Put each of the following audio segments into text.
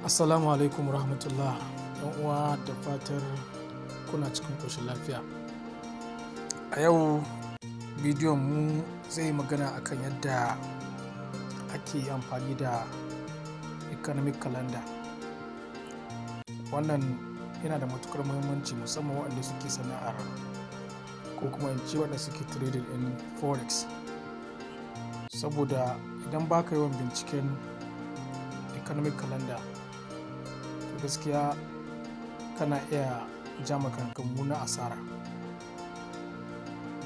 Assalamu alaikum rahmatullah, 'yan uwa, da fatar kuna cikin ƙoshin lafiya. A yau bidiyon mu zai yi magana akan yadda ake amfani da economic calendar. Wannan yana da matuƙar muhimmanci, musamman waɗanda suke sana'ar, ko kuma in ce waɗanda suke trading ɗin forex. Saboda idan ba ka yawan binciken economic calendar, to gaskiya kana iya ja ma kanka mummunar asara.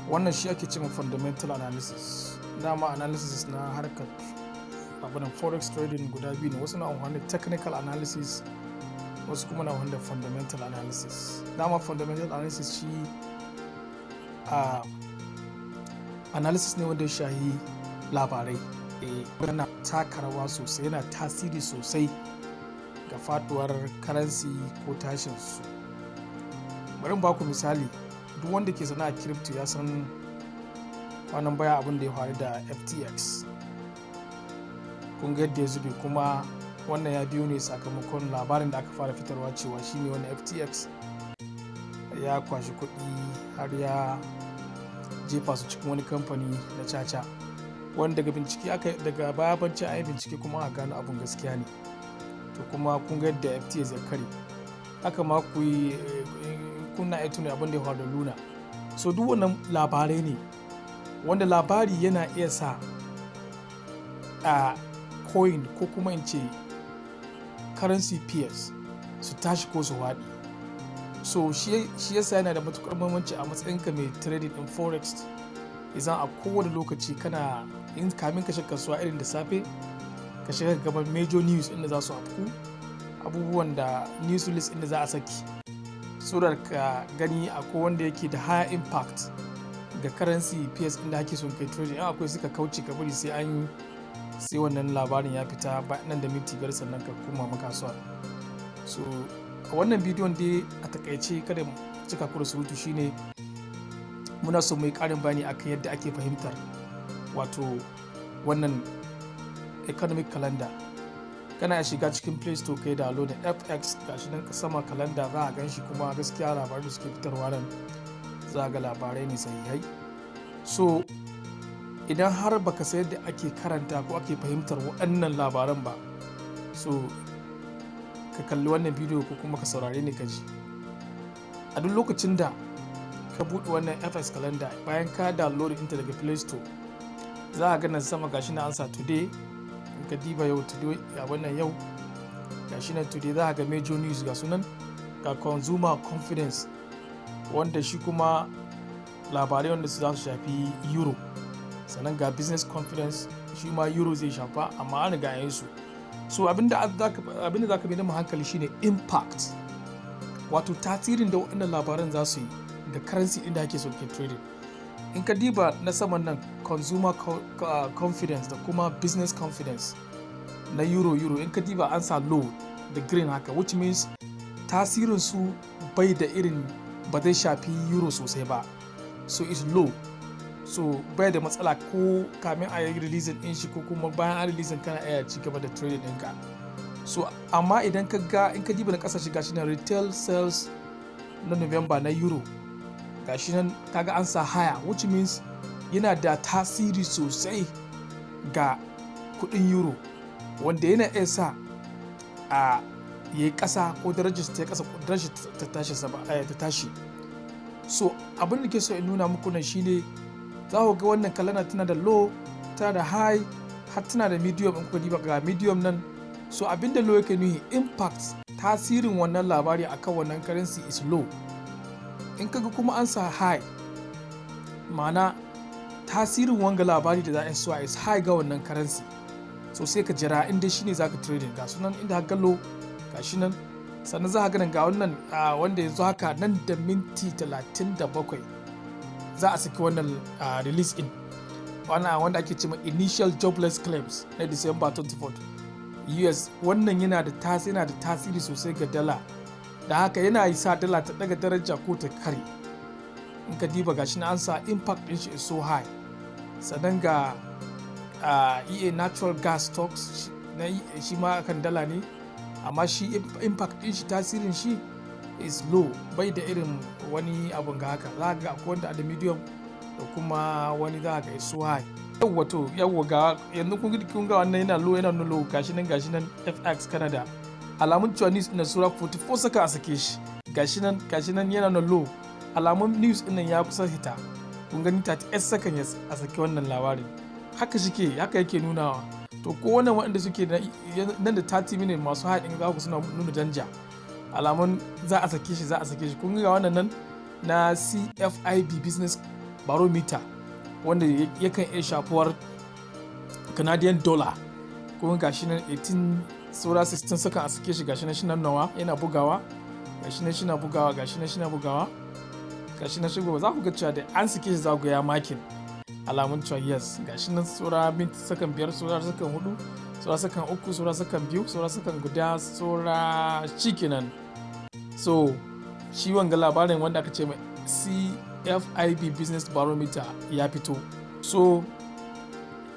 Wannan shi ake ce ma fundamental analysis. Dama analysis na harkar abunan forex trading guda biyu ne: wasu na amfani da technical analysis, wasu kuma na amfani da fundamental analysis. Dama fundamental analysis shi analysis ne wanda ya shahi labarai. Yana taka rawa sosai, yana tasiri sosai ga faɗuwar currency ko tashin su. Bari in baku misali: duk wanda ke sana'ar crypto ya san kwanan baya abin da ya faru da FTX. Kun ga yadda ya zube. Kuma wannan ya biyo ne sakamakon labarin da aka fara fitarwa cewa shine wannan FTX ya kwashi kuɗi har ya jefa su cikin wani kamfani na caca. Wanda daga bincike aka daga baya bancin an yi bincike kuma aka gano abun gaskiya ne. To kuma kun ga yadda FTX ya karye. Haka ma ku yi kuna iya tuna abin da ya faru da Luna. So duk wannan labarai ne wanda labari yana iya sa a coin, ko kuma in ce currency pairs, su tashi ko su faɗi. So shi yasa yana da matuƙar muhimmanci a matsayinka mai trading ɗin forex, idan a kowane lokaci kana in kamin ka shiga kasuwa, irin da safe ka shiga gaban major news inda za su afku, abubuwan da news release inda za a saki, so da ka gani akwai wanda yake da higher impact ga currency pairs inda ake son kai trading. In akwai, suka kauce, ka bari sai an sai wannan labarin ya fita nan da minti 5, sannan ka koma makasuwar. So a wannan bidiyon dai, a takaice, kada cika ku da surutu, shine muna so mu yi ƙarin bayani akan yadda ake fahimtar wato wannan economic calendar. Kana iya shiga cikin Play Store kai download da FX, gashi nan sama, calendar, za a gan shi. Kuma gaskiya labarai da suke fitarwa nan, za a ga labarai ne sahihai. So idan har baka san yadda ake karanta ko ake fahimtar waɗannan labaran ba, so ka kalli wannan bidiyo ko kuma ka saurare ni ka ji. A duk lokacin da ka buɗe wannan FX calendar bayan ka download ɗinta daga Play Store, za a ga nan sama gashi na ansa today. In ka diba yau, today, a wannan yau, gashi nan today, za a ga major news ga sunan, ga consumer confidence, wanda shi kuma labarai wanda su za su shafi euro. Sannan ga business confidence, shi ma euro zai shafa, amma an riga yin su. So abinda za ka bi da hankali shine impact, wato tasirin da waɗannan labaran za su yi ga currency ɗin da ake so ke trading. In ka diba na saman nan, consumer confidence da kuma business confidence na euro, in ka diba an sa low da green haka, which means tasirin su bai da irin, ba zai shafi euro sosai ba. So it's low, so bai da matsala ko kamin a yi releasing din shi ko kuma bayan an releasing, kana iya ci gaba da trading ɗinka. So amma idan ka ga, in ka diba na ƙasa shi, gashi na retail sales na November na euro, gashi nan kaga an sa higher, which means yana da tasiri sosai ga kudin euro, wanda yana iya sa a yayi ƙasa ko darajar ta ƙasa ko darajar ta tashi sama, ta tashi. So abin da ke so in nuna muku nan shine za ku ga wannan calendar tana da low, tana da high, har tana da medium. In kuka diba, ga medium nan. So abin da low yake nuhi, impact, tasirin wannan labari akan wannan currency is low. In kaga kuma an sa high, ma'ana tasirin wanga labari da za a so is high ga wannan currency. So sai ka jira inda shine zaka trading. Ga sunan inda haka low, ga shi nan. Sannan za ka ga wannan wanda yanzu haka nan da minti 37 za a saki wannan release in wannan wanda ake cewa initial jobless claims na December 24 US. Wannan yana da tasiri sosai ga dala, da haka yana sa dala ta daga daraja ko ta kare. In ka diba, gashi na an sa impact din shi is so high. Sannan ga EA natural gas stocks na shi ma kan dala ne. Amma shi impact din shi, tasirin shi is low, bai da irin wani abun ga haka. Za ga akwai wanda da medium da kuma wani za ga is so high. Yawwa, to yawwa, ga yanzu kun ga wannan yana low, yana low. Gashi nan, gashi nan, FX Canada, alamun cewa news na saura 44 saka a sake shi. Gashi nan, gashi nan, yana na low, alamun news din nan ya kusa hita. Kun gani, 38 second a saki wannan labarin. Haka shike, haka yake nunawa. To ko wannan waɗanda suke nan da 30 minutes masu haɗin, za ku suna nuna danja, alamun za a sake shi, za a sake shi. Kun ga wannan nan na CFIB Business Barometer, wanda yakan iya shafuwar Canadian dollar. Kuma gashi nan 18 saura 16 second a sake shi. Gashi nan shi nan nawa yana bugawa, gashi nan shi na bugawa, gashi nan shi na bugawa, gashi nan shigo. Za ku ga cewa da an sake shi, za ku ga ya makin, alamun cewa yes. Gashi nan saura minti sakan 5, saura sakan 4, saura sakan 3, saura sakan 2, saura sakan 1, saura shikenan. So shi wanga labarin wanda aka ce mai CFIB Business Barometer ya fito. So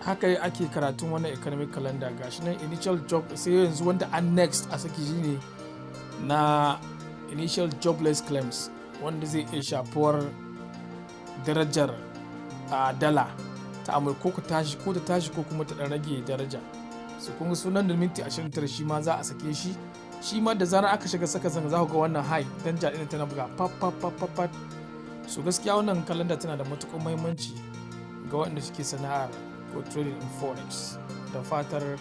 haka ake karatun wannan economic calendar. Gashi nan initial job, sai yanzu wanda an next a saki shine na initial jobless claims, wanda zai iya shafuwar darajar a dala ta Amurka, ko ta tashi ko kuma ta dan rage daraja. So kun ga sunan da minti 29 shi ma za a sake shi. Shi ma da zarar aka shiga saka zanga, za ku ga wannan high danja ɗin tana buga pap pap pap pap pap. So gaskiya wannan kalanda tana da matuƙar muhimmanci ga waɗanda suke sana'ar ko trading in forex, da fatar